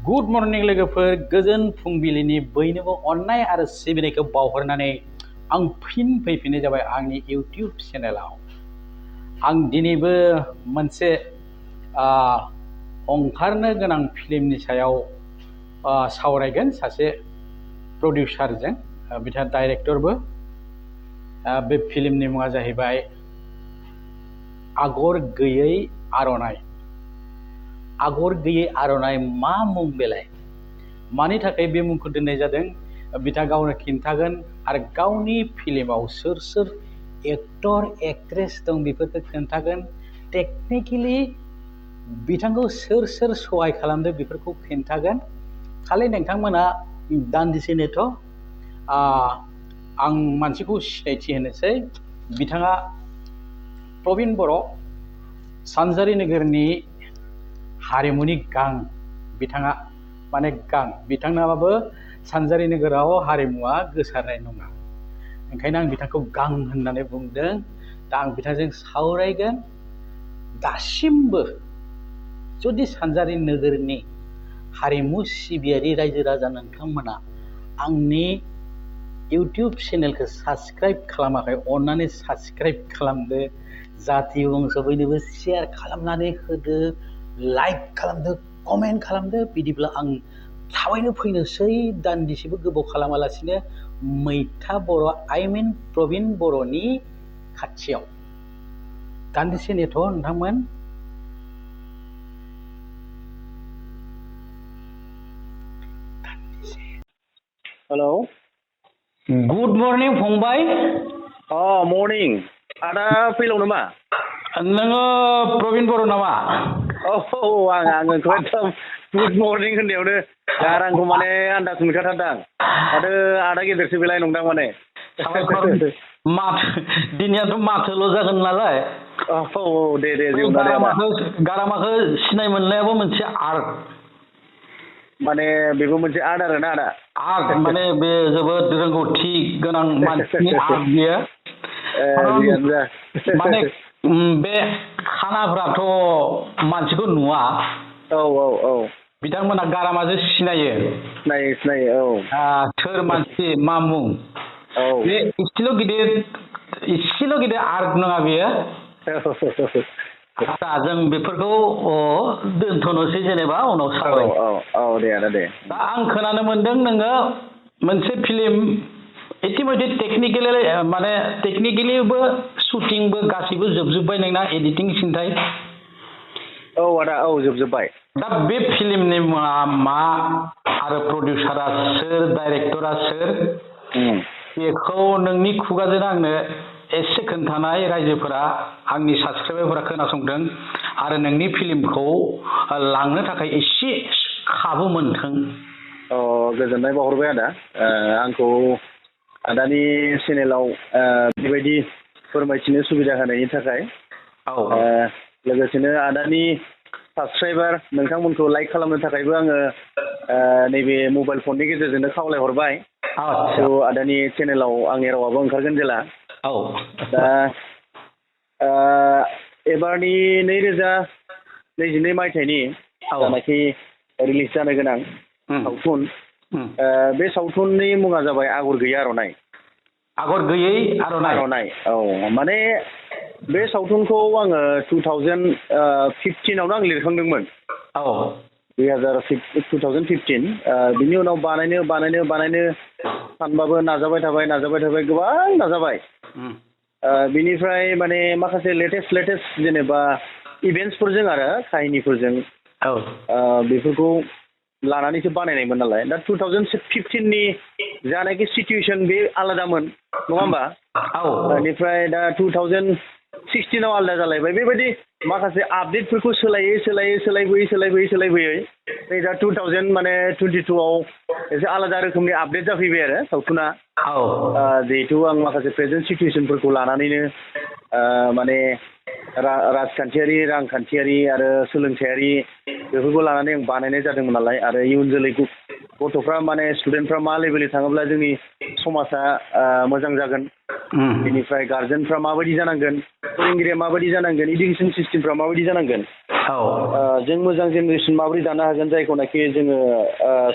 Good morning लोगोफोर गोजोन फुंबिलिनि बयनोबो अननाय आरो सिबिनायखौ बावहरनानै आं फिन फैफिननाय जाबाय आंनि इउटिउब चेनेलाव। आं दिनैबो मोनसे ओंखारनो गोनां फिल्मनि सायाव सावरायगोन सासे प्रडिउसारजों, बिथाङा डाइरेक्टरबो। बे फिल्मनि मुङा जाहैबाय आगर गैयै आर'नाइ। आगर गैयै आर'नाइ मा मुं बेलाय, मानि थाखाय बे मुंखौ दोननाय जादों बिथाङा गावनो खिन्थागोन, आरो गावनि फिल्माव सोर सोर एक्टर एक्ट्रेस दं बेफोरखौ खिन्थागोन। टेकनिकेलि बिथांखौ सोर सोर सहाय खालामदों बेफोरखौ खिन्थागोन। खालि नोंथांमोना दान्दिसेनोथ' आं मानसिखौ सिनायथि होनोसै। बिथाङा प्रबिन बर', सानजारि नोगोरनि हारिमुनि गां। बिथाङा माने गां, बिथांनाबाबो सानजारि नोगोराव हारिमुवा गोसारनाय नङा, ओंखायनो आं बिथांखौ गां होननानै बुंदों। दा आं बिथांजों सावरायगोन। दासिमबो जुदि सानजारि नोगोरनि हारिमु सिबियारि रायजो राजा नोंथांमोना आंनि इउटिउब चेनेलखौ साबस्क्राइब खालामाखै, अन्नानै साबस्क्राइब खालामदो। जाति बंस बयनोबो शेयार खालामनानै होदो, लाइक खालामदो, कमेन्ट खालामदो। बिदिब्ला आं थाबैनो फैनोसै, दान्दिसेबो गोबाव खालामालासिनो मैथा बर' प्रबिन बर'नि खाथियाव। दान्दिसे नेथ' नोंथांमोन। हेलौ, गुड मर्निं फंबाय। मर्निं। आदा फैलाव नामा? नोङो प्रबिन बर' नामा? आङो एकदम गुड मर्निं होननायावनो गारांखौ माने आन्दाज मोनखाथारदां। माथो आदा गेदेरसो बेलाय नंदां माने। माथो दिनैयाथ' माथोल' जागोन नालाय। दे जेबो नङा। गारामाखौ सिनाय मोननायाबो मोनसे आर्ट। माने बेबो मोनसे आर्ट आरोना आदा? आर्ट माने बे जोबोद रोंगौथि गोनां मानसिनि आर्ट बियो। माने बे खानाफ्राथ' मानसिखौ नुवा। बिथांमोना गारामाजों सिनायो। सिनायो। सोर मानसि, मा मुं। बे इसेल' गिदिर आर्ट नङा बेयो। आदसा जों बेफोरखौ दोनथ'नोसै, जेनेबा उनाव सावरायनो। दे आदा दे। दा आं खोनानो मोनदों नोङो मोनसे फिल्म इतिमध्य टेकनिकेलिबो शुटिंबो गासैबो जोबजोब्बाय नोंना, एडिटिं सिन्थाय? आदा जोबजोब्बाय। दा बे फिल्मनि मुङा मा, आरो प्रडिउसारा सोर, डाइरेक्टरा सोर, बेखौ नोंनि खुगाजों आंनो एसे खोन्थानाय रायजोफोरा, आंनि साबस्क्राइबारफोरा खोनासंथों, आरो नोंनि फिल्मखौ लांनो थाखाय एसे खाबु मोनथों। गोजोननाय बावहरबाय आदा, आंखौ आदानि चेनेलाव बेबायदि फोरमायथिनो सुबिदा होनायनि थाखाय। लोगोसेनो आदानि साबस्क्राइबार नोंथांमोनखौ लाइक खालामनो थाखायबो आङो नैबे मबाइल फननि गेजेरजोंनो खावलायहरबाय। आदानि चेनेलाव आंनि रावाबो ओंखारगोन जेला। दा एबारनि 2022 मायथाइनि जानाखि रिलिज जानो गोनां सावथुन, बे सावथुननि मुङा जाबाय आगर गैयै आर'नाइ। आगर गैयै आर'नाइ। माने बे सावथुनखौ आङो 2015आवनो आं लिरखांदोंमोन। 2015। बिनि उनाव बानायनो सानबाबो नाजाबाय थाबाय, गोबां नाजाबाय। बिनिफ्राय माने माखासे लेटेस्ट जेनेबा इभेन्ट्सफोरजों आरो काहिनिफोरजों बेफोरखौ लानानैसो बानायनायमोन नालाय। दा 2015नि जानाखि सिचुवेसन बे आलादामोन, नङा होमबा? बेनिफ्राय दा 2016आव आलादा जालायबाय। बेबायदि माखासे आपडेटफोरखौ सोलायबोयै नै दा 2022आव एसे आलादा रोखोमनि आपडेट जाफैबाय आरो सावथुना। जिहेथु आं माखासे प्रेजेन्ट सिचुवेसनफोरखौ लानानैनो माने राजखान्थियारि, रांखान्थियारि आरो सोलोंथायारि बेफोरखौ लानानै आं बानायनाय जादोंमोन नालाय। आरो इयुन जोलै गथ'फ्रा माने स्टुडेन्टफ्रा मा लेभेलनि थाङोब्ला जोंनि समाजा मोजां जागोन, बेनिफ्राय गार्जेनफ्रा माबायदि जानांगोन, फोरोंगिरिया माबायदि जानांगोन, इडुकेसन सिस्टेमफ्रा माबायदि जानांगोन, जों मोजां जेनेरेसन माबोरै दानो हागोन जायखौनाखि जोङो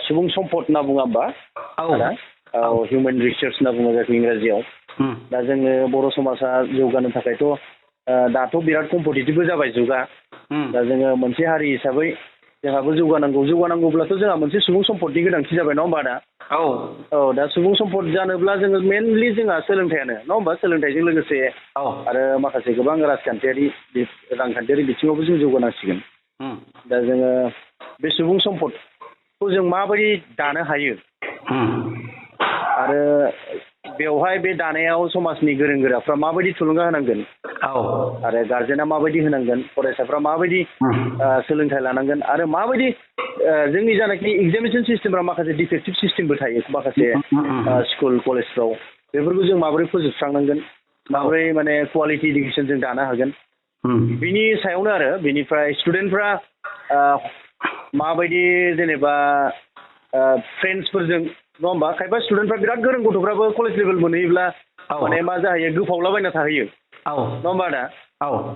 सुबुं सम्पद होनना बुङा होमबा हिउमेन रिसोर्स होनना बुङो जायखौ इंराजियाव दा जोङो बर' समाजा जौगानो थाखायथ' दाथ' बिराद कम्पिटिटिभबो जाबाय जुगा दा जोङो मोनसे हारि हिसाबै जोंहाबो जौगानांगौब्लाथ' जोंहा मोनसे सुबुं सम्पदनि गोनांथि जाबाय नङा होमबा दा दा सुबुं सम्पद जानोब्ला जोङो मेनलि जोंहा सोलोंथाइयानो नङा होमबा सोलोंथाइजों लोगोसे आरो माखासे गोबां रांखान्थियारि बिथिङावबो जों जौगानांसिगोन दा जोङो बे सुबुं सम्पदखौ जों माबायदि दानो हायो आरो बेवहाय बे दानायाव समाजनि गोरों गोराफ्रा माबायदि थुलुंगा होनांगोन आरो गार्जेना माबायदि होनांगोन फरायसाफ्रा माबायदि सोलोंथाइ लानांगोन आरो माबायदि जोंनि जानाखि एग्जामिनेसन सिस्टेमफ्रा माखासे डिफेक्टिभ सिस्टेमबो थायो माखासे स्कुल कलेजफ्राव बेफोरखौ जों माबोरै फोजोबस्रांनांगोन माबोरै माने कुवालिटि इडुकेसन जों दानो हागोन बिनि सायावनो आरो बिनिफ्राय स्टुडेन्टफ्रा माबायदि जेनेबा फ्रेन्ड्सफोरजों नङा होमबा खायफा स्टुडेन्टफ्रा बिराद गोरों गथ'फ्राबो कलेज लेभेल मोनहैयोब्ला माने मा जाहैयो गोफावलाबायना थाहैयो नङा होमबा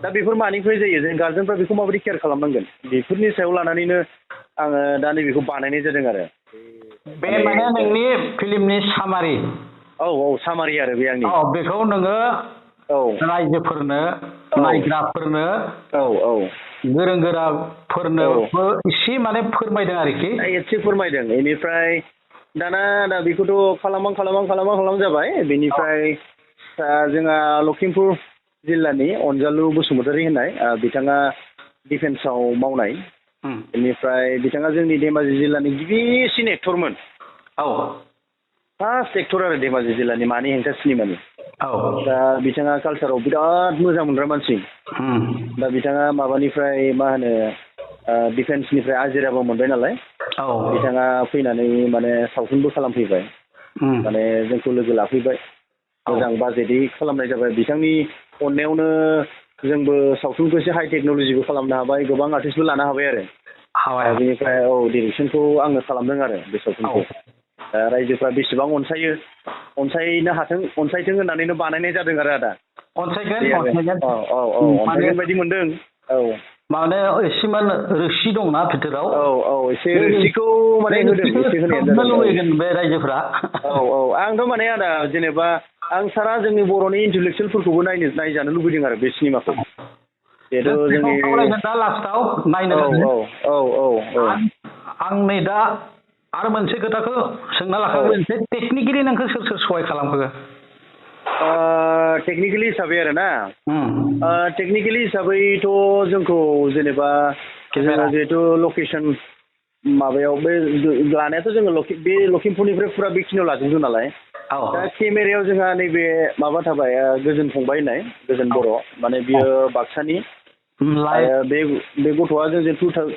दा बेफोर मानिफ्राय जायो जों गार्जेनफ्रा बेखौ माबायदि केयार खालामनांगोन बेफोरनि सायाव लानानैनो आङो दा नैबेखौ बानायनाय जादों आरो बे माने नोंनि फिल्मनि सामारि सामारि आरो बे आंनि बेखौ नोङो रायजोफोरनो नायग्राफोरनो गोरों गोराफोरनो एसे माने फोरमायदों आरोखि एसे फोरमायदों बेनिफ्राय दा बेखौथ' खालाम जाबाय बेनिफ्राय जोंहा लखिमपुर जिल्लानि अनजालु बसुमतारी होननाय बिथाङा डिफेन्सआव मावनाय बेनिफ्राय बिथाङा जोंनि धेमाजि जिल्लानि गिबिसिन एक्टरमोन फार्स्ट एक्टर आरो धेमाजि जिल्लानि मानि हेंथा सिनेमानि दा बिथाङा कालसाराव बिराद मोजां मोनग्रा मानसि दा बिथाङा माबानिफ्राय मा होनो डिफेन्सनिफ्राय आजिराबो मोनबाय नालाय बिथाङा फैनानै माने सावथुनबो खालामफैबाय माने जोंखौ लोगो लाफैबाय मोजां बाजेटै खालामनाय जाबाय बिथांनि अननायावनो जोंबो सावथुनखौ एसे हाइ टेक्न'लजिबो खालामनो हाबाय गोबां आर्टिस्टबो लानो हाबाय आरो बेनिफ्राय डिरेक्सनखौ आङो खालामदों आरो बे सावथुनखौ रायजोफ्रा बेसेबां अनसायनो हाथों अनसायथों होननानैनो बानायनाय जादों आरो आदा अनसायगोन बायदि मोनदों माने एसेमान रोसि दंना भितोराव एसे रोसिखौ माने होदों एसे होनायानो जादों लुबैगोन बे रायजोफ्रा आंथ' माने आदा जेनेबा आं सारा जोंनि बर'नि इन्टेलेक्सुयेलफोरखौबो नायजानो लुबैदों आरो बे सिनेमाखौ जिहेथु जोंनि लास्टाव नायनो आं नै दा आरो मोनसे खोथाखौ सोंना लाखागोन टेकनिकेलि नोंखौ सोर सहाय खालामखो टेकनिकेलि हिसाबै आरो ना टेकनिकेलि हिसाबैथ' जोंखौ जेनेबा जिहेथु लकेसन माबायाव बे लानायाथ' जोङो बे लखिमपुरनिफ्राय फुरा बेखिनियाव लाजोबदों नालाय दा केमेरायाव जोंहा नैबे माबा थाबाय गोजोन फंबाय होननाय गोजोन बर' माने बियो बाक्सानि बे गथ'आ जों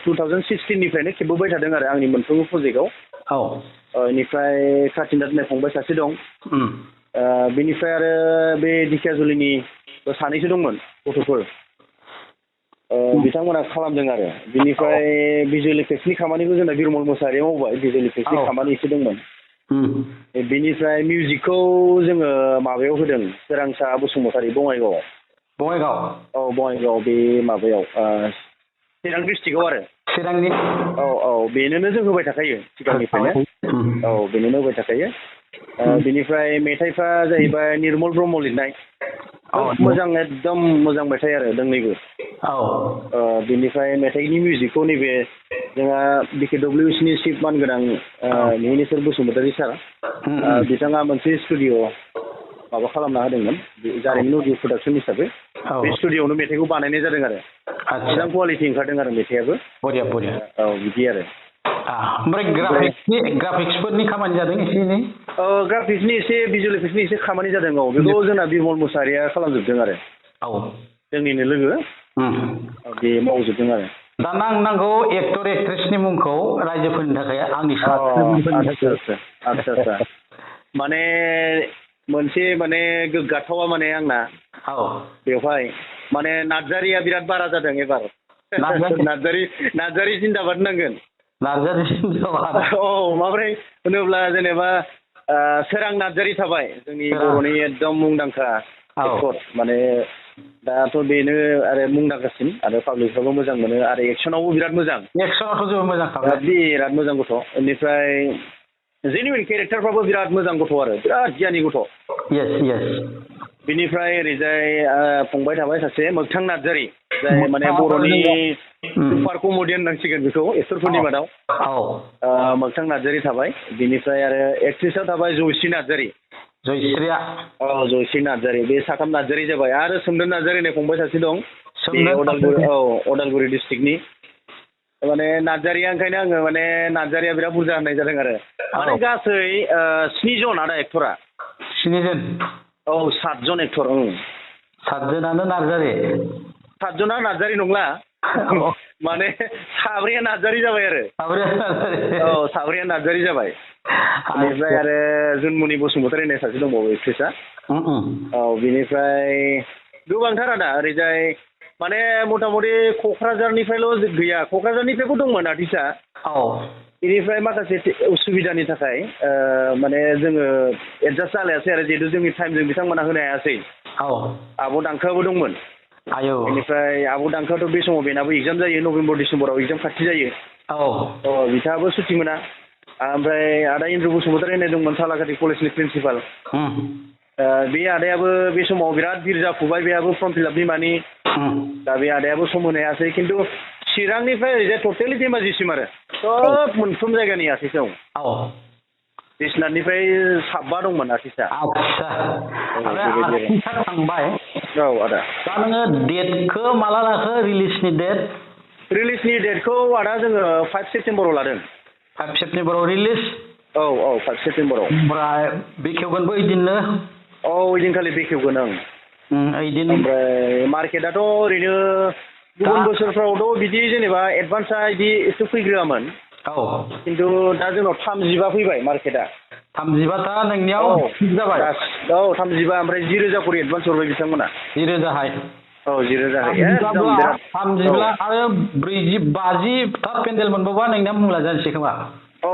2016निफ्रायनो खेबबोबाय थादों आरो आंनि मोनफ्रोमबो प्रजेक्टआव बेनिफ्राय काथिनाथ होननाय फंबाय सासे दं बेनिफ्राय आरो बे दिखियाजुलिनि सानैसो दंमोन गथ'फोर बिथांमोना खालामदों आरो बिनिफ्राय भिजुवेल इफेक्ट्सनि खामानिखौ जोंना बिरमल मोसाहारिया मावबाय भिजुवेल इफेक्ट्सनि खामानि एसे दंमोन बेनिफ्राय मिउजिकखौ जोङो माबायाव होदों सोरांसा बसुमतारी बङाइगाव बे माबायाव चिरां डिस्ट्रिक्टआव आरो चिरांनि बेनोनो जों होबाय थाखायो सिगांनिफ्रायनो बेनोनो होबाय थाखायो बिनिफ्राय मेथाइफ्रा जाहैबाय निर्मल ब्रह्म लिरनाय मोजां एकदम मोजां मेथाइ आरो दोंनैबो बिनिफ्राय मेथाइनि मिउजिकखौ नैबे जोंहा BKWCनि चिफ मानगोनां मिहिनेश्वर बसुमतारी सार बिथाङा मोनसे स्टुडिअ माबा खालामना होदोंमोन जारिमिन अडिअ प्रडाक्सन हिसाबै बे स्टुडिअआवनो मेथाइखौ बानायनाय जादों आरो मोजां कुवालिटि ओंखारदों आरो मेथाइयाबो बरिया बिदि आरो ओमफ्राय ग्राफिक्सफोरनि खामानि जादों एसे एनै ग्राफिक्सनि एसे भिजुवेल इफेक्ट्सनि एसे खामानि जादों बेखौ जोंना बिरमल मोसाहारिया खालामजोबदों आरो जोंनिनो लोगो बे मावजोबदों आरो दा नांगौ एक्टर एक्ट्रेसनि मुंखौ रायजोफोरनि थाखाय आंनि आदसा माने मोनसे माने गोग्गाथावा माने आंना बेवहाय माने नार्जारिया बिराद बारा जादों एबार नार्जारि जिन्दाबाद नांगोन माब्रै होनोब्ला जेनेबा सोरां नार्जारि थाबाय जोंनि बर'नि एकदम मुंदांखा एक्टर माने दाथ' बेनो आरो मुंदांखासिन आरो पाब्लिकफ्राबो मोजां मोनो आरो एक्सनावबो बिराद मोजां एक्सनावथ' जोबोद मोजां खालामो बिराद मोजां गथ' बेनिफ्राय जेनुइन केरेक्टारफ्राबो बिराद मोजां गथ' आरो बिराद गियानि गथ' येस येस बिनिफ्राय ओरैजाय फंबाय थाबाय सासे मोगथां नार्जारि जाय माने बर'नि सुपार कमेडियान होननांसिगोन बेखौ एक्टरफोरनि मादाव मोगथां नार्जारि थाबाय बिनिफ्राय आरो एक्ट्रिसआव थाबाय जयश्री नार्जारि जयश्रीया औ जयश्री नार्जारि बे साथाम नार्जारि जाबाय आरो सोमदोन नार्जारि होननाय फंबाय सासे दं बे अदालगुरि डिस्ट्रिक्टनि माने नार्जारिया ओंखायनो आङो माने नार्जारिया बिराद बुरजा होननाय जादों आरो माने गासै 7 जन आदा एक्टरा 7 जन औ 7 जन एक्टर 7 जनानो नार्जारि 7 जना नार्जारि नंला माने साब्रैया नार्जारि जाबाय आरो औ साब्रैया नार्जारि जाबाय बेनिफ्राय आरो जुनमुनि बसुमतारी होननाय सासे दंबावो एक्ट्रिसआ औ बिनिफ्राय गोबांथार आदा ओरैजाय माने मथा मथि क'क्राझारनिफ्रायल' गैया क'क्राझारनिफ्रायबो दंमोन आर्टिस्टआ बेनिफ्राय माखासे उसुबिदानि थाखाय माने जोङो एडजास्ट जालायासै आरो जिहेतु जोंनि टाइमजों बिथांमोना होनो हायासै आब' दांखोआबो दंमोन बेनिफ्राय आब' दांखोआथ' बे समाव बेनाबो एग्जाम जायो नभेम्बर डिसेम्बराव एग्जाम खाथि जायो बिथाङाबो सुटि मोना ओमफ्राय आदा इन्द्र बसुमतारी होननाय दंमोन सालाकाटि कलेजनि प्रिन्सिपाल बे आदायाबो बे समाव बिराद गिर जाफुबाय बेहाबो फर्म फिलापनि मानि दा बे आदायाबो सम होनो हायासै खिन्थु चिरांनिफ्राय ओरैजाय टटेलि धेमाजिसिम आरो सब मोनफ्रोम जायगानि आर्टिस्ट दं बिसनाथनिफ्राय 7 दंमोन आर्टिस्टआ थांबाय औ आदा दा नोङो डेटखौ माला लाखो रिलिजनि डेटखौ आदा जोङो 5 सेप्तेम्बराव लादों 5 सेप्तेम्बराव रिलिज औ 5 सेप्तेम्बराव ओमफ्राय बेखेवगोनबो बिदिनो ओइदिनखालि बेखेवगोन ओमफ्राय मार्केटआथ' ओरैनो गुबुन बोसोरफ्रावथ' बिदि जेनेबा एडभान्सआ बिदि एसे फैग्रोआमोन खिन्थु दा जोंनाव 35 फैबाय मार्केटआ 35 दा नोंनियाव जाबाय औ 35 ओमफ्राय 10,000 खरि एडभान्स हरबाय बिथांमोना 10,000हाय औ 10,000 30 आरो 40 50 था पेन्डेल मोनबावबा नोंनिया मुला जानोसै खोमा औ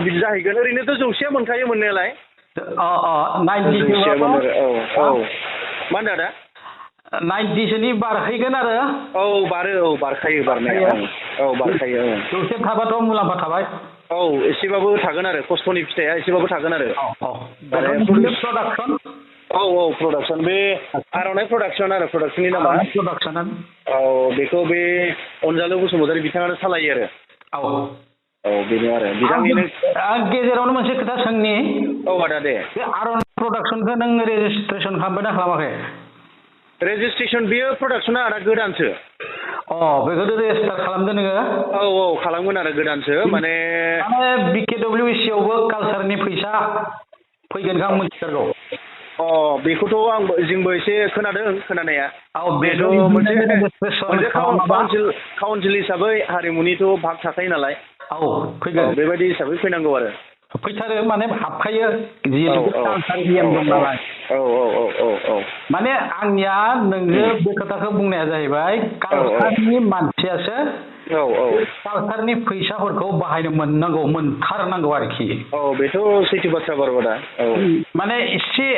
बिदि जाहैगोन ओरैनोथ' 100 मोनखायो मोननायालाय 90 मा होनदों आदा 90सोनि बारहैगोन आरो बारखायो बारनाया बारखायो जौसे थाबाथ' मुलाम्फा थाबाय औ एसेबाबो थागोन आरो खस्थ'नि फिथाइया एसेबाबो थागोन आरो प्रडाक्सन प्रडाक्सन बे आर'नाइ प्रडाक्सननि नामा औ बेखौ बे अनजालु बसुमतारी बिथाङानो सालायो आरो बेनो आरो बिथांनिनो आं गेजेरावनो मोनसे खोथा सोंनि आदा दे बे आर'नाइ प्रडाक्सनखौ नों रेजिस्ट्रेसन खालामबायना खालामाखै रेजिस्ट्रेसन बेयो प्रडाक्सना आदा गोदानसो बेखौ रेजिस्टार खालामदो नोङो खालामगोन आरो गोदानसो माने BKWC आवबो कालसारनि फैसा फैगोन आं मिथिथारगौ बेखौथ' जोंबो एसे खोनादों खोनानाया बेथ' मोनसे काउन्सिल हिसाबै हारिमुनिथ' भाग थाखायो नालाय फैगोन बेबायदि हिसाबै फैनांगौ आरो फैथारो माने हाबखायो जिहेतु कालसार नियम दं नालाय माने आंनिया नोङो बे खोथाखौ बुंनाया जाहैबाय कालसारनि मानसियासो कालसारनि फैसाफोरखौ बाहायनो मोनथारनांगौ आरोखि बेथ' सैथो बाथ्रा बारबा दा माने एसे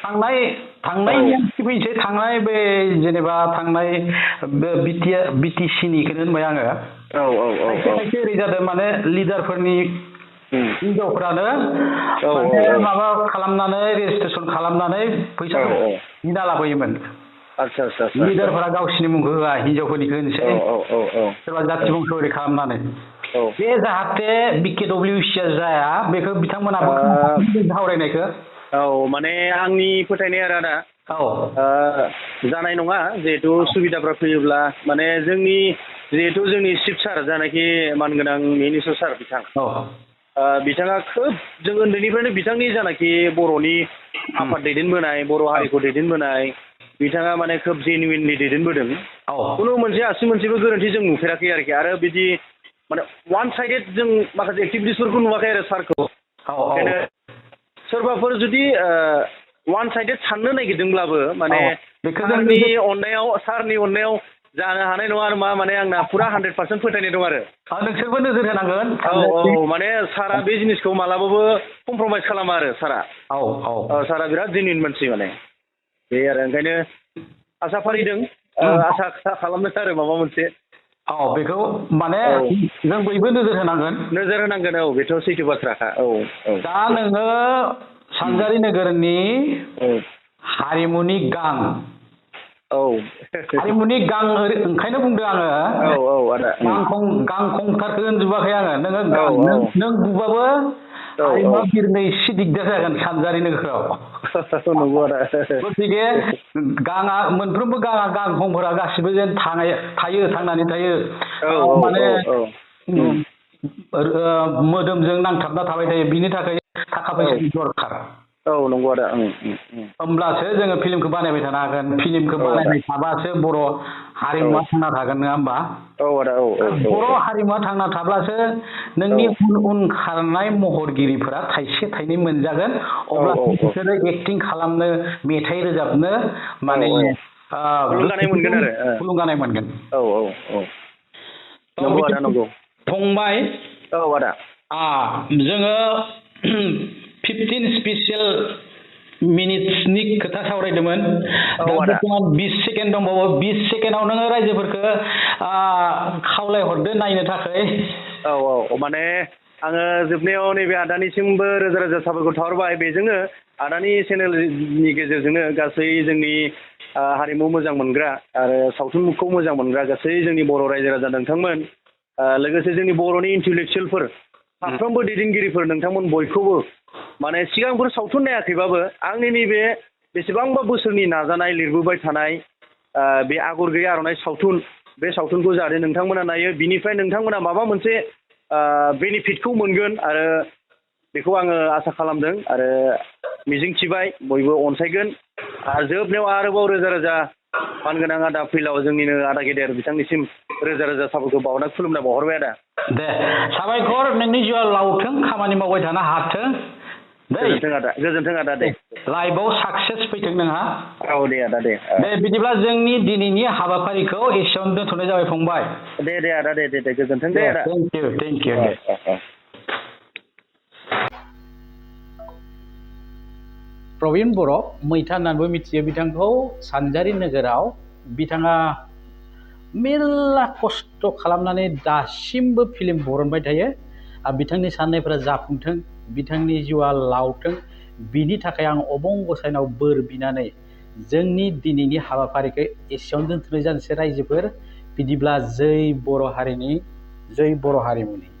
थांनाय फैनोसै थांनाय बे जेनेबा थांनाय BTC-निखौनो होनबाय आङो खायसे ओरै जादों माने लिडारफोरनि हिनजावफ्रानो माबा खालामनानै रेजिस्ट्रेसन खालामनानै फैसाखौ बिना लाबोयोमोन लिडारफोरा गावसिनि मुंखौ होआ हिनजावफोरनिखौ होनोसै सोरबा जाथि बंस ओरै खालामनानै बे जाहाथे BKWC-आ जाया बेखौ बिथांमोनाबो सावरायनायखौ माने आंनि फोथायनाय आरो आदा जानाय नङा जिहेथु सुबिदाफ्रा फैयोब्ला माने जिहेथु जोंनि चिफ सार जानाखि मानगोनां मिनिस्टार सार बिथाङा खोब जों उन्दैनिफ्रायनो बिथांनि जानाखि बर'नि आफाद दैदेनबोनाय बर' हारिखौ दैदेनबोनाय बिथाङा माने खोब जेनुइनलि दैदेनबोदों खुनु मोनसे आसि मोनसेबो गोरोन्थि जों नुफेराखै आरोखि आरो बिदि माने वान साइडेड जों माखासे एक्टिभिटिसफोरखौ नुवाखै आरो सारखौ ओंखायनो सोरबाफोर जुदि वान साइडेड साननो नागिरदोंब्लाबो माने सारनि अननायाव जानो हानाय नङा आरो माने आंना फुरा 100% फोथायनाय दं आरो नोंसोरबो नोजोर होनांगोन माने सारा बे जिनिसखौ मालाबाबो कमप्रमाइस खालामा आरो सारा सारा बिराद जेनुइन मानसि माने बे आरो ओंखायनो आसा फारिदों आसा खालामदों आरो माबा मोनसे औ बेखौ माने जों बयबो नोजोर होनांगोन औ बेथ' सैथो बाथ्राखा औ दा नोङो सानजारि नोगोरनि हारिमुनि गां औ हारिमुनि गां ओंखायनो बुंदों आङो औ आदा गांखंथारखौ होनजोबाखै आङो नोङो गां नों बुबाबो हारिमुआ बिरनो एसे दिगदार जागोन सानजारि नोगोराव नंगौ आदा गतिके गाङा मोनफ्रोमबो गांखंफोरा गासिबो जेन थायो थांनानै थायो माने मोदोमजों नांथाबना थाबाय थायो बिनि थाखाय थाखा फैसानि दरखार औ नंगौ आदा होमब्लासो जोङो फिल्मखौ बानायबाय थानो हागोन फिल्मखौ बानायबाय थाबासो बर' हारिमुआ थांना थागोन नङा होमबा औ आदा औ बर' हारिमुआ थांना थाब्लासो नोंनि उन खारनाय महरगिरिफोरा थाइसे थाइनै मोनजागोन अब्लासो बिसोरो एक्टिं खालामनो मेथाइ रोजाबनो माने थुलुंगानाय मोनगोन नंगौ आदा नंगौ फंबाय औ आदा जोङो 15 स्पेसियेल मिनिट्सनि खोथा सावरायदोंमोन दा बर्थमान 20 सेकेन्ड दंबावो 20 सेकेन्डआव नोङो रायजोफोरखौ खावलायहरदो नायनो थाखाय औ माने आङो जोबनायाव नैबे आदानिसिमबो रोजा रोजा साबायखर थाहरबाय बेजोंनो आदानि चेनेलनि गेजेरजोंनो गासै जोंनि हारिमु मोजां मोनग्रा आरो सावथुनखौ मोजां मोनग्रा गासै जोंनि बर' रायजो राजा नोंथांमोन लोगोसे जोंनि बर'नि इन्टेलेक्सुवेलफोर साफ्रोमबो दैदेनगिरिफोर नोंथांमोन बयखौबो माने सिगांफोर सावथुन नायाखैबाबो आंनि नैबे बेसेबांबा बोसोरनि नाजानाय लिरबोबाय थानाय बे आगर गैयै आर'नाइ सावथुन बे सावथुनखौ जाहाथे नोंथांमोना नायो बिनिफ्राय नोंथांमोना माबा मोनसे बेनिफिटखौ मोनगोन आरो बेखौ आङो आसा खालामदों आरो मिजिंथिबाय बयबो अनसायगोन आरो जोबनायाव आरोबाव रोजा रोजा मानगोनां आदा फैलाव जोंनिनो आदा गेदेर बिथांनिसिम रोजा रोजा साबायखर बावना खुलुमना बावहरबाय आदा दे साबायखर नोंनि जिउआ लावथों खामानि मावबाय थानो हाथों गोजोन्थों आदा दे लाइफआव साक्सेस फैथों नोंहा औ दे आदा दे बिदिब्ला जोंनि दिनैनि हाबाफारिखौ एसेयावनो दोनथ'नाय जाबाय फंबाय दे आदा दे गोजोन्थों दे आदा थेंक इउ दे प्रबिन बर' मैथा होननानैबो मिथियो बिथांखौ सानजारि नोगोराव बिथाङा मेरला खस्थ' खालामनानै दासिमबो फिल्म बरनबाय थायो आरो बिथांनि साननायफोरा जाफुंथों बिथांनि जिउआ लावथों बिनि थाखाय आं अबं गसाइनाव बोर बिनानै जोंनि दिनैनि हाबाफारिखौ एसेयावनो दोनथ'नाय जानोसै रायजोफोर बिदिब्ला जै बर' हारिनि जै बर' हारिमुनि